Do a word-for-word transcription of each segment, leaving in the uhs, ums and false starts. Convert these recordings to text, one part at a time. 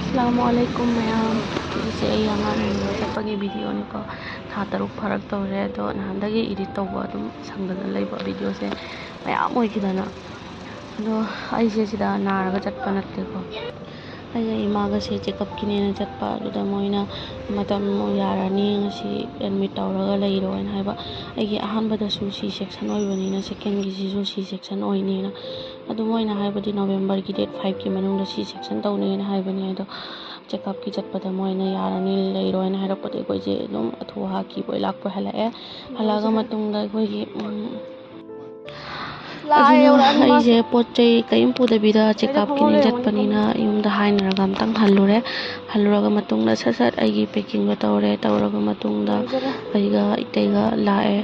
ꯑꯁꯂꯥꯃꯨ ꯑꯂꯥꯏꯀꯨꯝ ꯃꯌꯥꯝ꯫ ꯁꯤꯁꯦ ꯑꯩ ꯑꯉꯥꯡ ꯎꯅꯕ ꯆꯠꯄꯒꯤ ꯚꯤꯗꯤꯑꯣꯅꯤꯀꯣ꯫ ꯊꯥ ꯇꯔꯨꯛ ꯐꯥꯔꯛ ꯇꯧꯔꯦ, ꯑꯗꯣ ꯅꯍꯥꯟꯗꯒꯤ ꯏꯗꯤꯠ ꯇꯧꯕ ꯑꯗꯨꯝ ꯁꯪꯗꯅ ꯂꯩꯕ ꯚꯤꯗꯤꯑꯣꯁꯦ ꯃꯌꯥꯝ ꯑꯣꯏꯈꯤꯗꯅ꯫ ꯑꯗꯣ ꯑꯩꯁꯦ ꯁꯤꯗ ꯅꯥꯔꯒ ꯆꯠꯄ ꯅꯠꯇꯦꯀꯣ꯫ ꯑꯩꯒ ꯏꯃꯥꯒꯁꯦ ꯆꯦꯛꯀꯞꯀꯤꯅꯦꯅ ꯆꯠꯄ, ꯑꯗꯨꯗ ꯃꯣꯏꯅ ꯃꯇꯝ ꯌꯥꯔꯅꯤ, ꯉꯁꯤ ꯑꯦꯗꯃꯤꯠ ꯇꯧꯔꯒ ꯂꯩꯔꯣ ꯍꯥꯏꯅ ꯍꯥꯏꯕ꯫ ꯑꯩꯒꯤ ꯑꯍꯥꯟꯕꯗꯁꯨ ꯁꯤ ꯁꯦꯛꯁꯟ ꯑꯣꯏꯕꯅꯤꯅ, ꯁꯦꯀꯦꯟꯒꯤꯁꯤꯁꯨ ꯁꯤ ꯁꯦꯛꯁꯟ ꯑꯣꯏꯅꯤꯅ꯫ ꯑꯗꯨ ꯃꯣꯏꯅ ꯍꯥꯏꯕꯗꯤ ꯅꯣꯕꯦꯝꯕꯔꯒꯤ ꯗꯦꯠ ꯐꯥꯏꯚꯀꯤ ꯃꯅꯨꯡꯗ ꯁꯤ ꯁꯦꯛꯁꯟ ꯇꯧꯅꯤꯅ ꯍꯥꯏꯕꯅꯤ꯫ ꯑꯗꯣ ꯆꯦꯛꯀꯞꯀꯤ ꯆꯠꯄꯗ ꯃꯣꯏꯅ ꯌꯥꯔꯅꯤ, ꯂꯩꯔꯣ ꯍꯥꯏꯅ ꯍꯥꯏꯔꯛꯄꯗ ꯑꯩꯈꯣꯏꯁꯦ ꯑꯗꯨꯝ ꯑꯊꯨ ꯑꯍꯥ ꯀꯤꯕꯣꯏ ꯂꯥꯛꯄꯣꯏ ꯍꯜꯂꯛꯑꯦ꯫ ꯍꯜꯂꯛꯑꯒ ꯃꯇꯨꯡꯗ ꯑꯩꯈꯣꯏꯒꯤ, ꯎꯝ, ꯑꯗꯨꯅ ꯑꯩꯁꯦ ꯄꯣꯠ ꯆꯩ ꯀꯔꯤꯝ ꯄꯨꯗꯕꯤꯗ ꯆꯦꯛꯀꯞꯀꯤꯅꯦ ꯆꯠꯄꯅꯤꯅ ꯌꯨꯝꯗ ꯍꯥꯏꯅꯔꯒ ꯑꯝꯇꯪ ꯍꯜꯂꯨꯔꯦ꯫ ꯍꯜꯂꯨꯔꯒ ꯃꯇꯨꯡꯗ ꯁꯠ ꯁꯠ ꯑꯩꯒꯤ ꯄꯦꯛꯀꯤꯡꯗꯣ ꯇꯧꯔꯦ꯫ ꯇꯧꯔꯒ ꯃꯇꯨꯡꯗ ꯑꯩꯒ ꯏꯇꯩꯒ ꯂꯥꯛꯑꯦ꯫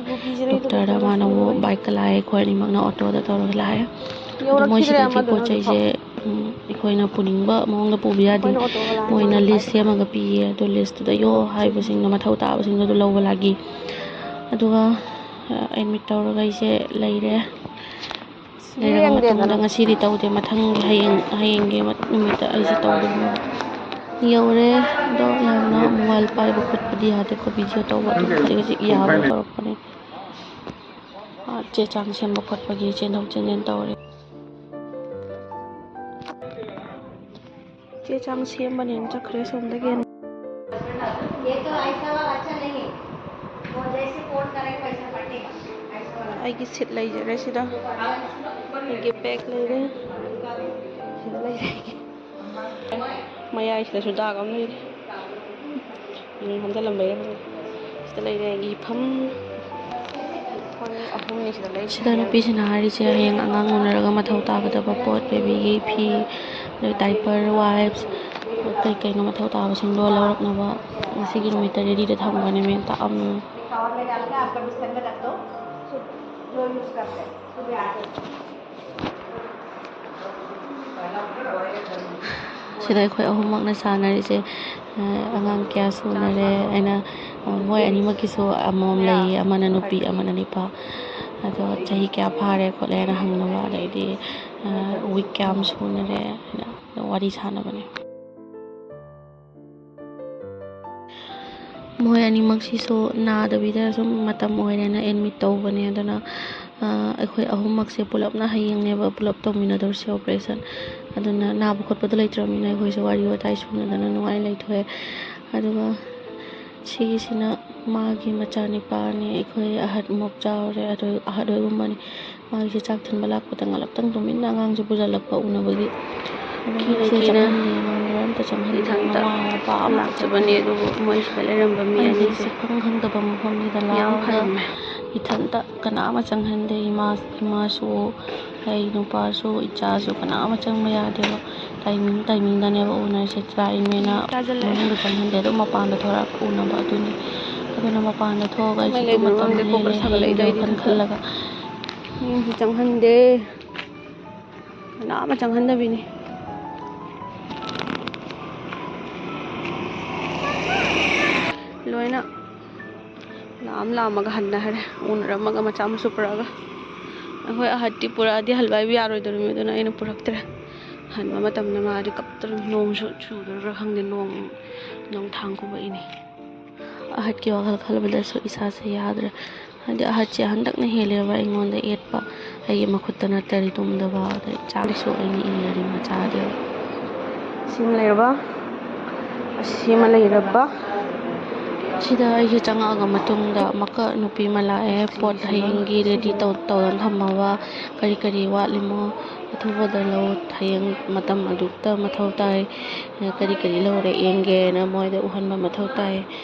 ꯗꯣꯛꯇꯔꯗ ꯃꯥꯅ ꯑꯃꯨꯛ ꯕꯥꯏꯛꯇ ꯂꯥꯛꯑꯦ, ꯑꯩꯈꯣꯏ ꯑꯅꯤꯃꯛꯅ ꯑꯣꯇꯣꯗ ꯇꯧꯔꯒ ꯂꯥꯛꯑꯦ꯫ ꯑꯗꯣ ꯃꯣꯏ ꯁꯤꯗꯗꯤ ꯄꯣꯠ ꯆꯩꯁꯦ, ꯎꯝ, ꯑꯩꯈꯣꯏꯅ ꯄꯨꯅꯤꯡꯕ ꯃꯑꯣꯡꯗ ꯄꯨꯕ ꯌꯥꯗꯦ꯫ ꯃꯣꯏꯅ ꯂꯤꯁ ꯁꯦꯝꯃꯒ ꯄꯤꯌꯦ, ꯑꯗꯣ ꯂꯤꯁꯇꯨꯗ ꯌꯣ ꯍꯥꯏꯕꯁꯤꯡꯗꯣ, ꯃꯊꯧ ꯇꯥꯕꯁꯤꯡꯗꯣ ꯑꯗꯨ ꯂꯧꯕ ꯂꯥꯛꯏ꯫ ꯑꯗꯨꯒ ꯑꯦꯗꯃꯤꯠ ꯇꯧꯔꯒ ꯑꯩꯁꯦ ꯂꯩꯔꯦ꯫ ꯂꯩꯔꯕ ꯃꯇꯨꯡꯗ ꯉꯁꯤꯗꯤ ꯇꯧꯗꯦ, ꯃꯊꯪꯒꯤ ꯍꯌꯦꯡ, ꯍꯌꯦꯡꯒꯤ ꯅꯨꯃꯤꯠꯇ ꯑꯩꯁꯦ ꯇꯧꯗꯣꯏꯅꯦ꯫ ꯌꯧꯔꯦ꯫ ꯑꯗꯣ ꯌꯥꯝꯅ ꯃꯣꯕꯥꯏꯜ ꯄꯥꯏꯕ ꯈꯣꯠꯄꯗꯤ ꯌꯥꯗꯦꯀꯣ, ꯚꯤꯗꯤꯑꯣ ꯇꯧꯕ ꯑꯗꯨꯝ ꯈꯖꯤꯛ ꯈꯖꯤꯛ ꯌꯥꯕ ꯇꯧꯔꯛꯄꯅꯦ꯫ ꯑꯥ, ꯆꯦ ꯆꯥꯡ ꯁꯦꯝꯕ ꯈꯣꯠꯄꯒꯤ ꯆꯦꯟꯊꯣꯛ ꯆꯦꯟꯁꯤꯟ ꯇꯧꯔꯦ꯫ ꯆꯦ ꯆꯥꯡ ꯁꯦꯝꯕꯅꯦꯅ ꯆꯠꯈ꯭ꯔꯦ ꯁꯣꯝꯗꯒꯤ꯫ ꯑꯩꯒꯤ ꯁꯤꯠ ꯂꯩꯖꯔꯦ ꯁꯤꯗ꯫ ꯑꯩꯒꯤ ꯕꯦꯛ ꯂꯩꯔꯦ꯫ ꯁꯤꯗ ꯂꯩꯔꯦ ꯑꯩꯒꯤ꯫ ꯃꯌꯥꯏꯁꯤꯗꯁꯨ ꯗꯥꯛ ꯑꯃ ꯂꯩꯔꯦ꯫ ꯎꯝ, ꯍꯟꯖꯜꯂꯝꯕꯩꯔ ꯈꯪꯗꯦ꯫ ꯁꯤꯗ ꯂꯩꯔꯦ ꯑꯩꯒꯤ ꯏꯐꯝ꯫ ꯑꯩꯈꯣꯏ ꯑꯍꯨꯝꯅꯤ ꯁꯤꯗ ꯂꯩꯔꯤꯁꯦ꯫ ꯁꯤꯗ ꯅꯨꯄꯤꯁꯤꯅ ꯍꯥꯏꯔꯤꯁꯦ ꯍꯌꯦꯡ ꯑꯉꯥꯡ ꯎꯅꯔꯒ ꯃꯊꯧ ꯇꯥꯒꯗꯕ ꯄꯣꯠ, ꯕꯦꯕꯤꯒꯤ ꯐꯤ, ꯑꯗꯩ ꯗꯥꯏꯄꯔ, ꯋꯥꯏꯞꯁ, ꯀꯩ ꯀꯩꯅꯣ ꯃꯊꯧ ꯇꯥꯕꯁꯤꯡꯗꯣ ꯂꯧꯔꯛꯅꯕ ꯉꯁꯤꯒꯤ ꯅꯨꯃꯤꯠꯇ ꯔꯦꯗꯤꯗ ꯊꯝꯒꯅꯤ ꯃꯦꯝ ꯇꯥꯛꯑꯝꯃꯤ꯫ ꯁꯤꯗ ꯑꯩꯈꯣꯏ ꯑꯍꯨꯝꯃꯛꯅ ꯁꯥꯟꯅꯔꯤꯁꯦ, ꯑꯉꯥꯡ ꯀꯌꯥ ꯁꯨꯅꯔꯦ? ꯑꯩꯅ, ꯃꯣꯏ ꯑꯅꯤꯃꯛꯀꯤꯁꯨ ꯑꯃꯃꯝ ꯂꯩꯌꯦ, ꯑꯃꯅ ꯅꯨꯄꯤ, ꯑꯃꯅ ꯅꯨꯄꯥ꯫ ꯑꯗꯣ ꯆꯍꯤ ꯀꯌꯥ ꯐꯥꯔꯦ ꯈꯣꯠꯂꯦꯅ ꯍꯪꯅꯕ, ꯑꯗꯩꯗꯤ, ꯋꯤꯛ ꯀꯌꯥꯝ ꯁꯨꯅꯔꯦ ꯍꯥꯏꯅ ꯋꯥꯔꯤ ꯁꯥꯟꯅꯕꯅꯦ꯫ ꯃꯈꯣꯏ ꯑꯅꯤꯃꯛꯁꯤꯁꯨ ꯅꯥꯗꯕꯤꯗ ꯁꯨꯝ ꯃꯇꯝ ꯑꯣꯏꯔꯦꯅ ꯑꯦꯗꯃꯤꯠ ꯇꯧꯕꯅꯦ꯫ ꯑꯗꯨꯅ ꯑꯩꯈꯣꯏ ꯑꯍꯨꯝꯃꯛꯁꯦ ꯄꯨꯂꯞꯅ ꯍꯌꯦꯡꯅꯦꯕ ꯄꯨꯂꯞ ꯇꯧꯃꯤꯟꯅꯗꯧꯔꯤꯁꯦ ꯑꯣꯄꯔꯦꯁꯟ꯫ ꯑꯗꯨꯅ ꯅꯥꯕ ꯈꯣꯠꯄꯗꯣ ꯂꯩꯇ꯭ꯔꯕꯅꯤꯅ ꯑꯩꯈꯣꯏꯁꯨ ꯋꯥꯔꯤ ꯋꯥꯇꯥꯏ ꯁꯨꯅꯗꯅ ꯅꯨꯡꯉꯥꯏ ꯂꯩꯊꯣꯛꯑꯦ꯫ ꯑꯗꯨꯒ ꯁꯤꯒꯤꯁꯤꯅ ꯃꯥꯒꯤ ꯃꯆꯥꯅꯤꯄꯥꯅꯦ꯫ ꯑꯩꯈꯣꯏ ꯑꯍꯠ ꯃꯣꯞ ꯆꯥꯎꯔꯦ꯫ ꯑꯗꯨ ꯑꯍꯠ ꯑꯣꯏꯒꯨꯝꯕꯅꯤ꯫ ꯃꯥꯒꯤꯁꯦ ꯆꯥꯛ ꯊꯤꯟꯕ ꯂꯥꯛꯄꯗ ꯉꯂꯞꯇꯪ ꯇꯨꯃꯤꯟꯅ ꯑꯉꯥꯡꯁꯦ ꯄꯨꯁꯤꯜꯂꯛꯄ ꯎꯅꯕꯒꯤ꯫ ꯀꯤꯅ ꯁꯦ ꯀꯤꯅ ꯆꯪꯍꯟꯗꯦ, ꯃꯥ ꯃꯔꯝꯇ ꯆꯪꯍꯟꯗꯦ꯫ ꯏꯊꯟꯇ ꯃꯃꯥ ꯃꯄꯥ ꯑꯃ ꯂꯥꯛꯆꯕꯅꯦ, ꯑꯗꯨꯕꯨ ꯃꯣꯏ ꯁꯤꯗ ꯂꯩꯔꯝꯕ ꯃꯤ ꯑꯩꯗꯤ ꯑꯅꯤꯁꯦ ꯁꯨꯛꯈꯪ ꯈꯪꯗꯕ ꯃꯐꯝꯁꯤꯗ ꯌꯥꯝ ꯂꯥꯛꯑꯒ ꯐꯔꯝꯃꯦ꯫ ꯏꯊꯟꯇ ꯀꯅꯥ ꯑꯃ ꯆꯪꯍꯟꯗꯦ꯫ ꯏꯃꯥ, ꯏꯃꯥꯁꯨ, ꯑꯩ ꯅꯨꯄꯥꯁꯨ, ꯏꯆꯥꯁꯨ ꯀꯅꯥ ꯑꯃ ꯆꯪꯕ ꯌꯥꯗꯦꯕ꯫ ꯇꯥꯏꯃꯤꯡ ꯇꯥꯏꯃꯤꯡꯗꯅꯦꯕ ꯎꯅꯔꯤꯁꯦ꯫ ꯆꯥꯛ ꯏꯃꯦꯅ ꯇꯥꯖꯜꯂꯛꯑꯦ꯫ ꯃꯅꯨꯡꯗ ꯆꯪꯍꯟꯗꯦ, ꯑꯗꯨꯝ ꯃꯄꯥꯟꯗ ꯊꯣꯔꯛꯑꯒ ꯎꯅꯕ ꯑꯗꯨꯅꯤ꯫ ꯑꯗꯨꯅ ꯃꯄꯥꯟꯗ ꯊꯣꯛꯑꯒ ꯑꯩꯁꯨ ꯃꯩ ꯑꯗꯨꯝ ꯂꯩꯕ꯭ꯔꯣ ꯃꯇꯝ ꯈꯪꯗꯦ, ꯀꯣꯛꯀ ꯂꯦꯜꯂꯦ ꯁꯥꯒꯠꯂꯛꯏꯗ ꯍꯌꯦꯡꯒꯤ ꯑꯩꯗꯤ ꯋꯥꯈꯜ ꯏꯊꯟꯇ꯫ ꯈꯜꯂꯒ꯫ ꯃꯤꯁꯨ ꯆꯪꯍꯟꯗꯦ, ꯀꯅꯥ ꯑꯃ ꯆꯪꯍꯟꯗꯕꯤꯅꯤ꯫ ꯂꯣꯏꯅ ꯂꯥꯝ ꯂꯥꯝꯃꯒ ꯍꯟꯅꯈ꯭ꯔꯦ, ꯎꯅꯔꯝꯃꯒ ꯃꯆꯥ ꯃꯁꯨ ꯄꯨꯔꯛꯑꯒ꯫ ꯑꯩꯈꯣꯏ ꯑꯍꯠꯇꯤ ꯄꯨꯔꯛꯑꯗꯤ ꯍꯜꯋꯥꯏꯕ ꯌꯥꯔꯣꯏꯗꯧꯔꯤꯃꯤ, ꯑꯗꯨꯅ ꯑꯩꯅ ꯄꯨꯔꯛꯇ꯭ꯔꯦ꯫ ꯍꯟꯕ ꯃꯇꯝꯗ ꯃꯥꯗꯤ ꯀꯞꯇꯅ, ꯅꯣꯡꯁꯨ ꯆꯨꯗꯣꯔꯤꯕ꯭ꯔꯥ ꯈꯪꯗꯦ, ꯅꯣꯡ, ꯅꯣꯡ ꯊꯥꯡ ꯀꯨꯝꯃꯛꯏꯅꯦ꯫ ꯑꯍꯠꯀꯤ ꯋꯥꯈꯜ ꯈꯜꯂꯨꯕꯗꯁꯨ ꯏꯁꯥꯁꯦ ꯌꯥꯗ꯭ꯔꯦ꯫ ꯍꯥꯏꯗꯤ ꯑꯍꯠꯁꯦ ꯍꯟꯗꯛꯅ ꯍꯦꯜꯂꯦꯕ ꯑꯩꯉꯣꯟꯗ ꯑꯦꯠꯄ꯫ ꯑꯩꯒꯤ ꯃꯈꯨꯠꯇ ꯅꯠꯇ꯭ꯔꯗꯤ ꯇꯨꯝꯗꯕ, ꯑꯗꯩ ꯆꯥꯛꯁꯨ ꯑꯩꯅ ꯏꯟꯗ꯭ꯔꯗꯤ ꯃꯥ ꯆꯥꯗꯦꯕ꯫ ꯁꯤꯃ ꯂꯩꯔꯕ, ꯑꯁꯤꯃ ꯂꯩꯔꯕ꯫ ꯁꯤꯗ ꯑꯩꯁꯦ ꯆꯪꯉꯛꯑꯒ ꯃꯇꯨꯡꯗ ꯑꯃꯨꯛꯀ ꯅꯨꯄꯤ ꯑꯃ ꯂꯥꯛꯑꯦ꯫ ꯄꯣꯠ ꯍꯌꯦꯡꯒꯤ ꯔꯦꯗꯤ ꯇꯧ-, ꯇꯧꯗꯅ ꯊꯝꯃꯕ ꯀꯔꯤ ꯀꯔꯤ ꯋꯥꯠꯂꯤꯃꯣ ꯑꯊꯨꯕꯗ ꯂꯧ, ꯍꯌꯦꯡ ꯃꯇꯝ ꯑꯗꯨꯛꯇ ꯃꯊꯧ ꯇꯥꯏ, ꯀꯔꯤ ꯀꯔꯤ ꯂꯧꯔꯦ ꯌꯦꯡꯒꯦꯅ ꯃꯣꯏꯗ ꯎꯍꯟꯕ ꯃꯊꯧ ꯇꯥꯏ꯫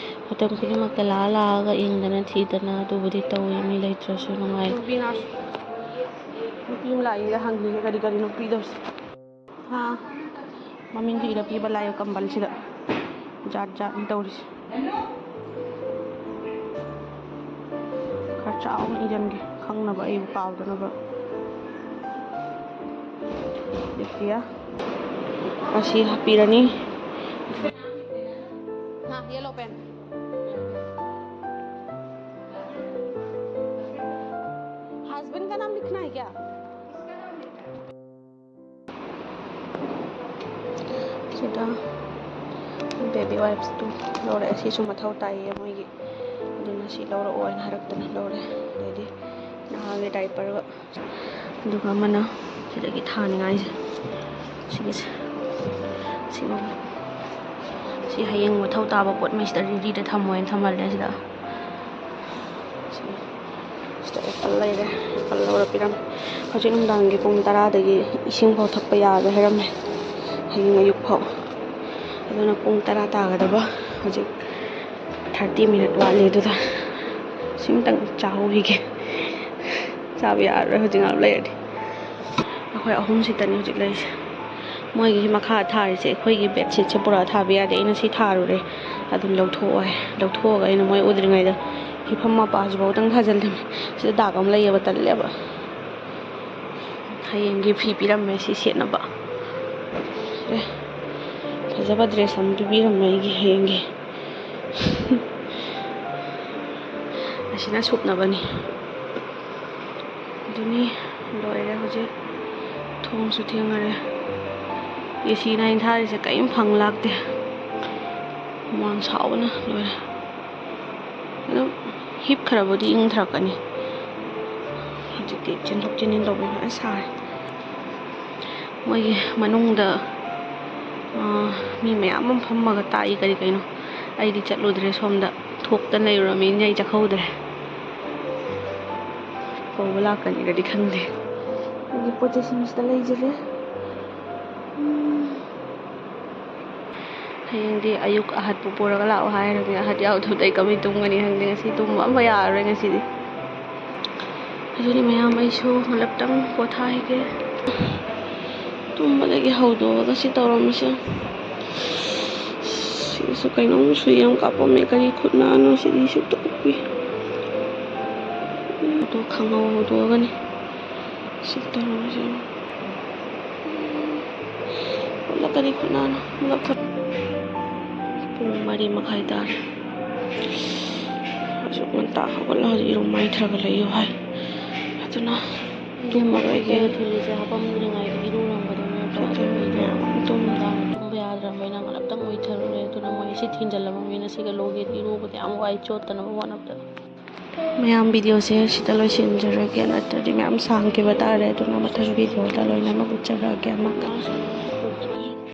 ꯃꯇꯝ ꯈꯨꯗꯤꯡꯃꯛꯇ ꯂꯥꯛꯑ ꯂꯥꯛꯑꯒ ꯌꯦꯡꯗꯅ ꯊꯤꯗꯅ ꯑꯗꯨꯕꯨꯗꯤ ꯇꯧꯋꯤ, ꯃꯤ ꯂꯩꯇ꯭ꯔꯁꯨ ꯅꯨꯡꯉꯥꯏ꯫ ꯅꯨꯄꯤ ꯉꯥꯛ-, ꯅꯨꯄꯤ ꯑꯃ ꯂꯥꯛꯏꯗ ꯍꯪꯉꯤꯁꯦ ꯀꯔꯤ ꯀꯔꯤꯅꯣ ꯄꯤꯗꯧꯁꯦ꯫ ꯑꯥ, ꯃꯃꯤꯡꯁꯨ ꯏꯔ ꯄꯤꯕ ꯂꯥꯛꯑꯦ ꯀꯝꯕꯜꯁꯤꯗ꯫ ꯖꯥꯠ ꯖꯥꯠꯅꯤ ꯇꯧꯔꯤꯁꯦ꯫ ꯈꯔ ꯆꯥꯎꯅ ꯏꯔꯝꯒꯦ, ꯈꯪꯅꯕ, ꯑꯩꯕꯨ ꯀꯥꯎꯗꯅꯕ꯫ ꯂꯤꯞꯁꯇꯤꯛ ꯑꯁꯤ ꯍꯥꯞꯄꯤꯔꯅꯤ꯫ हाँ, ये लो पेन। हस्बैंड का नाम लिखना है क्या? ꯁꯤꯗ Baby wipes ꯇꯨ ꯂꯧꯔꯛꯑꯦ꯫ ꯁꯤꯁꯨ ꯃꯊꯧ ꯇꯥꯏꯌꯦ ꯃꯣꯏꯒꯤ, ꯑꯗꯨꯅ ꯁꯤ ꯂꯧꯔꯛꯑꯣ ꯍꯥꯏꯅ ꯍꯥꯏꯔꯛꯇꯅ ꯂꯧꯔꯦ꯫ ꯑꯗꯩꯗꯤ ꯅꯍꯥꯟꯒꯤ diaper ꯒ, ꯑꯗꯨꯒ ꯑꯃꯅ ꯁꯤꯗꯒꯤ ꯊꯥꯅꯤꯡꯉꯥꯏꯁꯦ, ꯁꯤꯒꯤꯁꯦ, ꯁꯤꯃ, ꯁꯤ ꯍꯌꯦꯡ ꯃꯊꯧ ꯇꯥꯕ ꯄꯣꯠ ꯃꯩꯁꯤꯗ ready ꯗ ꯊꯝꯃꯣ ꯍꯥꯏꯅ ꯊꯝꯍꯜꯂꯦ ꯁꯤꯗ꯫ ꯁꯤꯗ apple ꯂꯩꯔꯦ, apple ꯂꯧꯔ ꯄꯤꯔꯝꯃꯦ꯫ ꯍꯧꯖꯤꯛ ꯅꯨꯡꯗꯥꯡꯒꯤ ꯄꯨꯡ ꯇꯔꯥꯗꯒꯤ ꯏꯁꯤꯡ ꯐꯥꯎ ꯊꯛꯄ ꯌꯥꯔꯣꯏ ꯍꯥꯏꯔꯝꯃꯦ, ꯍꯌꯦꯡ ꯑꯌꯨꯛ ꯐꯥꯎ꯫ ꯑꯗꯨꯅ ꯄꯨꯡ ꯇꯔꯥ ꯇꯥꯒꯗꯕ ꯍꯧꯖꯤꯛ thirty minute ꯋꯥꯠꯂꯤ꯫ ꯑꯗꯨꯗ ꯁꯤꯝꯇꯪ ꯆꯥꯍꯧꯈꯤꯒꯦ꯫ ꯆꯥꯕ ꯌꯥꯔꯔꯣꯏ ꯍꯧꯖꯤꯛ ꯉꯥꯏꯍꯥꯛ ꯂꯩꯔꯗꯤ꯫ ꯑꯩꯈꯣꯏ ꯑꯍꯨꯝ ꯁꯤꯇꯅꯤ ꯍꯧꯖꯤꯛ ꯂꯩꯔꯤꯁꯦ꯫ ꯃꯣꯏꯒꯤ ꯃꯈꯥ ꯊꯥꯔꯤꯁꯦ ꯑꯩꯈꯣꯏꯒꯤ bed sheet ꯁꯦ ꯄꯨꯔꯥ ꯊꯥꯕ ꯌꯥꯗꯦ꯫ ꯑꯩꯅ ꯁꯤ ꯊꯥꯔꯨꯔꯦ, ꯑꯗꯨꯝ ꯂꯧꯊꯣꯛꯑꯣ ꯍꯥꯏ꯫ ꯂꯧꯊꯣꯛꯑꯒ ꯑꯩꯅ ꯃꯣꯏ ꯎꯗ꯭ꯔꯤꯉꯩꯗ ꯍꯤꯐꯝ ꯃꯄꯥꯁꯤꯐꯥꯎꯗꯪ ꯊꯥꯖꯤꯜꯂꯝꯃꯦ꯫ ꯁꯤꯗ ꯗꯥꯛ ꯑꯃ ꯂꯩꯌꯦꯕ, ꯇꯜꯂꯦꯕ꯫ ꯍꯌꯦꯡꯒꯤ ꯐꯤ ꯄꯤꯔꯝꯃꯦ ꯁꯤ ꯁꯦꯠꯅꯕ꯫ ꯑꯦ, ꯐꯖꯕ dress ꯑꯃ ꯄꯤꯕꯤꯔꯝꯃꯦ ꯑꯩꯒꯤ ꯍꯌꯦꯡꯒꯤ꯫ ꯑꯁꯤꯅ ꯁꯨꯞꯅꯕꯅꯤ꯫ ꯑꯗꯨꯅꯤ, ꯂꯣꯏꯔꯦ ꯍꯧꯖꯤꯛ꯫ ꯊꯣꯡꯁꯨ ꯊꯦꯡꯉꯔꯦ꯫ AC ꯅꯥꯏꯟ ꯊꯥꯔꯤꯁꯦ ꯀꯔꯤꯝ ꯐꯪ ꯂꯥꯛꯇꯦ꯫ ꯍꯨꯃꯥꯡ ꯁꯥꯎꯕꯅ ꯂꯣꯏꯔꯦ꯫ ꯑꯗꯨꯝ ꯍꯤꯞꯈ꯭ꯔꯕꯨꯗꯤ ꯏꯪꯊꯔꯛꯀꯅꯤ꯫ ꯍꯧꯖꯤꯛꯇꯤ ꯆꯦꯟꯊꯣꯛ ꯆꯦꯟꯁꯤꯟ ꯇꯧꯕꯩ ꯐꯖꯅ ꯁꯥꯔꯦ꯫ ꯃꯣꯏꯒꯤ ꯃꯅꯨꯡꯗ, ꯑ, ꯃꯤ ꯃꯌꯥꯝ ꯑꯃ ꯐꯝꯃꯒ ꯇꯥꯛꯏ ꯀꯔꯤ ꯀꯩꯅꯣ꯫ ꯑꯩꯗꯤ ꯆꯠꯂꯨꯗ꯭ꯔꯦ, ꯁꯣꯝꯗ ꯊꯣꯛꯇꯅ ꯂꯩꯔꯨꯔꯃꯤꯅ ꯑꯩ ꯆꯠꯍꯧꯗ꯭ꯔꯦ꯫ ꯀꯧꯕ ꯂꯥꯛꯀꯅꯤꯒꯗꯤ ꯈꯪꯗꯦ꯫ ꯑꯩꯒꯤ ꯄꯣꯠ ꯆꯩꯁꯤꯡꯁꯤꯗ ꯂꯩꯖꯔꯦ꯫ ꯎꯝ꯫ ꯍꯌꯦꯡꯗꯤ ꯑꯌꯨꯛ ꯑꯍꯠꯄꯨ ꯄꯨꯔꯒ ꯂꯥꯛꯑꯣ ꯍꯥꯏꯔꯕꯅꯤꯅ, ꯑꯍꯠ ꯌꯥꯎꯗꯕꯗ ꯑꯩ ꯀꯃꯥꯏꯅ ꯇꯨꯝꯒꯅꯤ ꯈꯪꯗꯦ꯫ ꯉꯁꯤ ꯇꯨꯝꯕ ꯑꯝꯐꯥꯎ ꯌꯥꯔꯔꯣꯏ ꯉꯁꯤꯗꯤ꯫ ꯑꯗꯨꯅꯤ ꯃꯌꯥꯝ, ꯑꯩꯁꯨ ꯉꯥꯛꯇꯪ ꯄꯣꯊꯥꯈꯤꯒꯦ꯫ ꯇꯨꯝꯕꯗꯒꯤ ꯍꯧꯗꯣꯛꯑꯒ ꯁꯤ ꯇꯧꯔꯝꯃꯤꯁꯦ꯫ ꯁꯤꯁꯨ ꯀꯩꯅꯣꯝ ꯁꯨꯏ ꯑꯃ ꯀꯥꯞꯄꯝꯃꯦ꯫ ꯀꯔꯤ ꯈꯨꯠꯅꯥꯅꯣ ꯁꯤꯗꯤ? ꯁꯤ ꯇꯣꯛꯄꯤ꯫ ꯑꯗꯣ ꯈꯪꯍꯧ ꯍꯧꯗꯣꯛꯑꯒꯅꯤ꯫ ꯁꯤ ꯇꯧꯔꯤꯁꯦ꯫ ꯄꯨꯂꯞ ꯀꯔꯤ ꯈꯨꯠꯅꯥꯅꯣ? ꯄꯨꯂꯞ ꯊꯣꯛ-, ꯄꯨꯡ ꯃꯔꯤ ꯃꯈꯥꯏ ꯇꯥꯔꯦ꯫ ꯑꯁꯨꯛ ꯉꯟꯇꯥ ꯍꯧꯒꯠꯂ ꯍꯧꯖꯤꯛ ꯏꯔꯨ ꯃꯥꯏꯊꯔꯒ ꯂꯩꯌꯨ ꯍꯥꯏ꯫ ꯑꯗꯨꯅ ꯇꯨꯝꯃꯔꯣꯏꯒꯦ꯫ ꯊꯤꯜꯂꯤꯁꯦ ꯍꯥꯄꯝꯗ꯭ꯔꯤꯉꯩꯗ ꯏꯔꯨꯔꯝꯒꯗꯕ ꯅꯠꯇ꯭ꯔꯣ? ꯑꯗꯨꯅꯦ, ꯇꯨꯝ- ꯅꯨꯡꯗꯥꯡ ꯇꯨꯝꯕ ꯌꯥꯗꯦ꯫ ꯂꯩꯔꯝꯕꯩ ꯅꯪ ꯉꯥꯛꯇꯪ ꯎꯏꯊꯔꯨꯔꯦ꯫ ꯑꯗꯨꯅ ꯃꯣꯏ ꯁꯤ ꯊꯤꯟꯖꯜꯂꯝꯃꯕꯅꯤꯅ ꯁꯤꯒ ꯂꯣꯒꯦꯗ ꯏꯔꯨꯕꯗ ꯌꯥꯝ ꯋꯥꯏ ꯆꯣꯠꯇꯅꯕ ꯍꯣꯠꯅꯕꯗ꯫ ꯃꯌꯥꯝ, ꯚꯤꯗꯤꯑꯣꯁꯦ ꯁꯤꯗ ꯂꯣꯏꯁꯤꯟꯖꯔꯒꯦ, ꯅꯠꯇ꯭ꯔꯗꯤ ꯃꯌꯥꯝ ꯁꯥꯡꯈꯤꯕ ꯇꯥꯔꯦ꯫ ꯑꯗꯨꯅ ꯃꯊꯪ ꯚꯤꯗꯤꯑꯣꯗ ꯂꯣꯏꯅꯃꯛ ꯎꯠꯆꯔꯛꯑꯒꯦ ꯑꯃꯨꯛꯀ꯫